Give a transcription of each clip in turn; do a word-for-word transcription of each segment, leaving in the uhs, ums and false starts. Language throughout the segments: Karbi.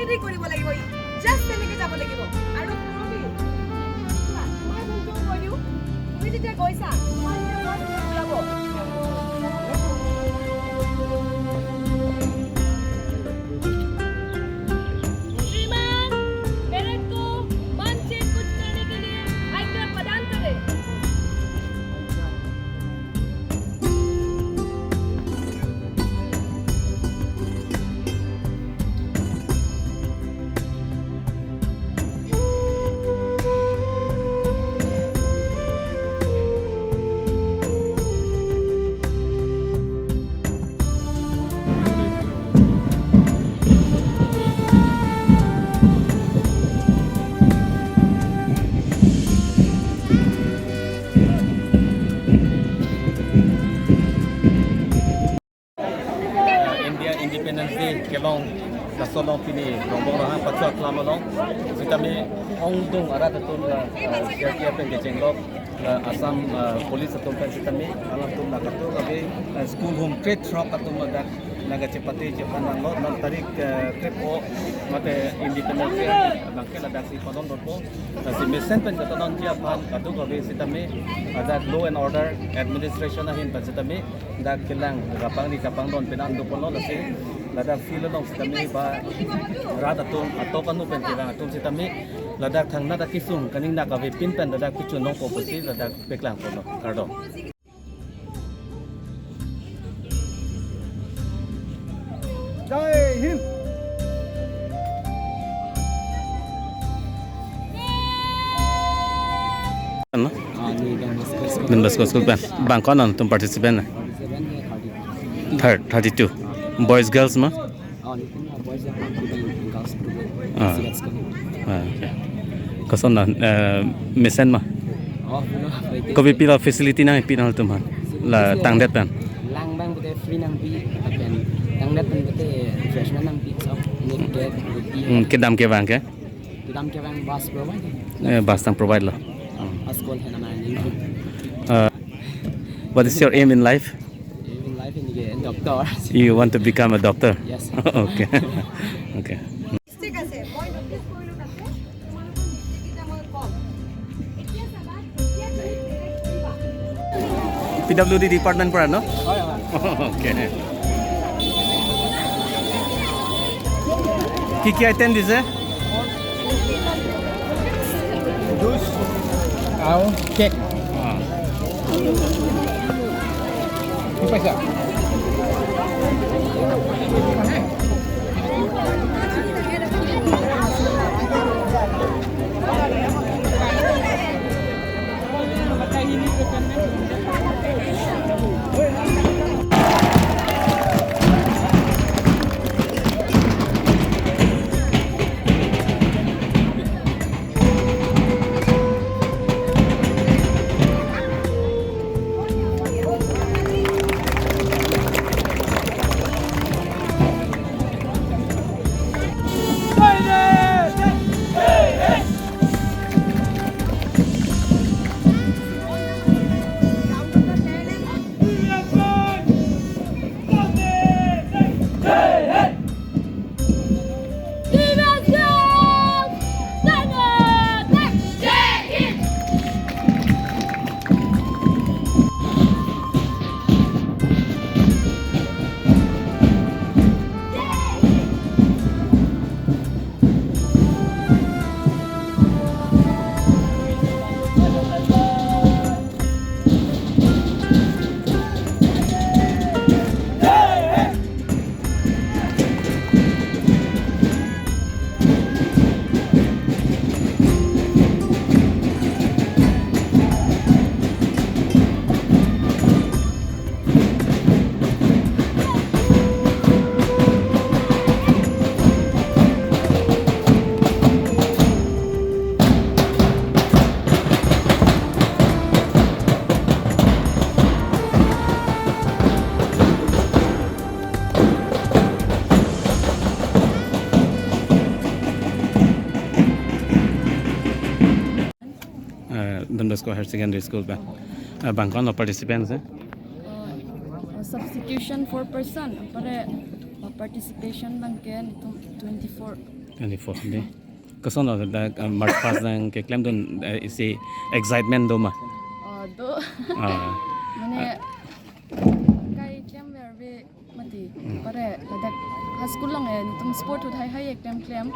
হেৰি কৰিব লাগিব, জাষ্ট তেনেকে যাব লাগিব। আৰু পৰহি, চোৱা, মই যোনটো কৈ দিওঁ, তুমি যেতিয়া গৈছা, মই এতিয়া মই ওলাব। श्रीमान, मेरे को मंच से कुछ करने के लिए आज्ञा प्रदान करें। India Independence Day kelong kasolong pini Rongbong Rohang Pachu Aklam along sitame ongdung arat atum la, eh, C R P F pen kechenglok, eh, Assam, eh, Police atum pen sitame alangtum la katur kave, eh, school home trade truck atum ladak nangkachepate chepan nanglo, non tarik, eh, trip o mate Independence Day bangke ladak si panon dotpo. Lasi mesen pen katononji aphan kadokave sitame ladak law and order administration ahin pen sitame dak kelang kapangri kapangdon pen an doponlo, lasi ladak field along sitame ba rat atum atok anu pen kevang atum sitame ladak thangnat akesung kaningnak avepin pen ladak pichun nangpo pusi ladak paklang ponlo. Kardom. Jai Hind. Ano? Ah, ni Don Bosco School. Don Bosco School pen. Bang ko-an atum participant? Participant ke thirty. Third, thirty-two. Boys, girls ma? Oh, ni kan boys yang girls group. Ah. Sila school. Ah, okay. Koson na, eh, mesen ma? Oh, pilo. Kopi pilo facility nangpi nangtum aphan? La tangdet pen? Lang abang pute free nangpi, lapen tangdet pen pute refreshment nangpi, so, ni ke, Hmm, kedam kevang ke? Kedam kevang bus provide. Eh, bus nang provide lo. Hmm. Bus call hai na mani. Uh, what is your aim in life? Aim in life ini ke doctor. You want to become a doctor? Yes. Okay. Okay. ঠিক আছে, মই নটিচ কৰিলো তাতে, তোমালোকৰ মিষ্টেক কেইটা মই ক'ম। এতিয়া চাবা, এতিয়া তুমি বেলেগ কৰিবা। পি ডাব্লিউ ডি ডিপাৰ্টমেণ্ট পৰা ন? হয়, হয়। অ'কে। কি কি আইটেম দিছে? জুচ আৰু কেক। অ। কি পাইছা? Eh, Don Bosco Higher Secondary School pen. Eh, bang ko-an lo participants, eh? Eh, substitution four person, apare, eh, participation abang ke netum twenty-four. Twenty-four, de. Koson lo dak, uh, march past nangkeklemdun, uh, isi excitement do ma? Oh, do. Ah. Mane, kai klem verbi mati. Hmm. Anpar ladak ha school along e netum sport ahut haihai klem klem.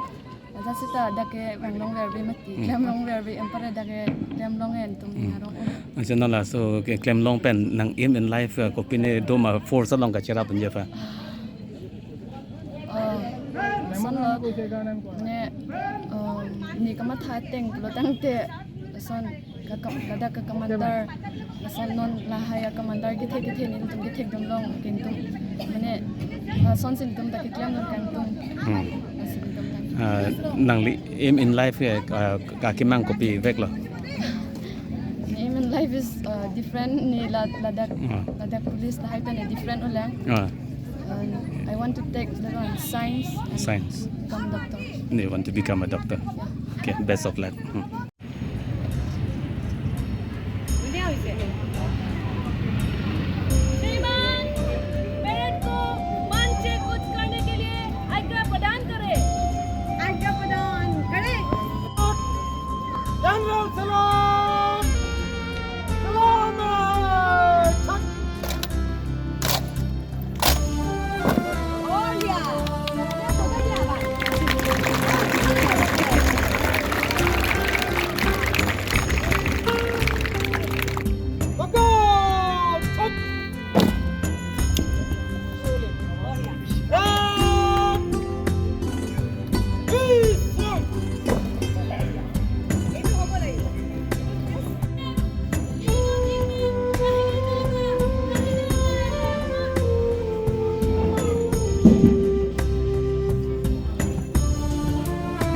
Ladak seta dak ke vang long verbi mati. Hmm. Klem long verbi anpar dak ke klem long e netum Hmm. arong. Acha, non laso keklem long pen nang aim in life, uh, kopine do ma, force along kacherap un-e pa? Oh, lason lo, mane, um, ne kamatha ateng pulo tangte, lason ka kam-, ladak ka commander, lason non lahai a commander kethe kethe netum kethekdun long, ke netum, mane, lasonsi netum ta keklem long kangtung. Hmm. Lason netum ta. Ah, nangli aim in life, eh, ah, kakemang kopivek lo? Aim in life is, uh, different, ne la-, ladak, Ah. ladak police lahai pen different ulang. Ah. And I want to take the one science and Science. become doctor. You want to become a doctor? Yeah. Okay, best of luck. Hmm. श्रीमान, परेड को मंच से कूच करने के लिए आज्ञा प्रदान करें। आज्ञा प्रदान करें। General Salute! Salute!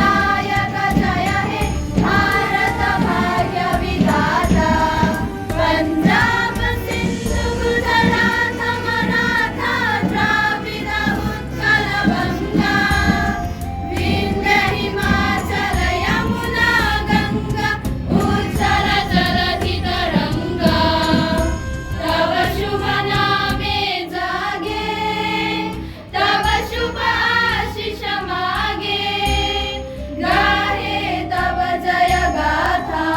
नायक जय हे भारत भाग्य विधाता, पंजाब सिंधु गुजरात मराठा द्राविड़ उत्कल बंगा, विंध्य हिमाचल यमुना गंगा उच्छल जलधि तरंगा, तव शुभ नामे जागे, तव शुभ आशीष मागे, गाहे तव जय गाथा।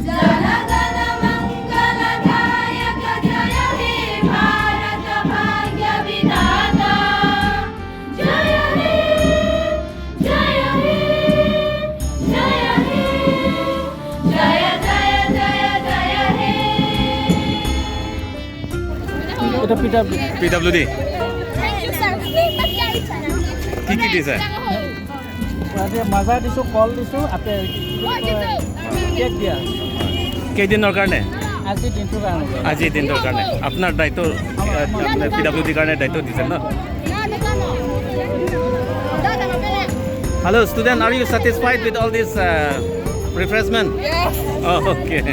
जन गण मंगल दायक जय हे भारत भाग्य विधाता। जय हे, जय हे, जय हे, जय जय जय जय हे। এটা PW. P W D. Thank you, sir। কি কি দিছে? ইয়াতে মাজা দিছো, কল দিছো, আপেল, কেক দিয়া। কেইদিনৰ কাৰণে? আজিৰ দিনটোৰ কাৰণে। আজিৰ দিনটোৰ কাৰণে। আপোনাৰ দায়িত্ব, আহ, মানে পি ডাব্লিউ ডিৰ কাৰণে দায়িত্ব দিছে ন? Hello, student, are you satisfied with all this, uh, refreshment? Yes. Oh, okay.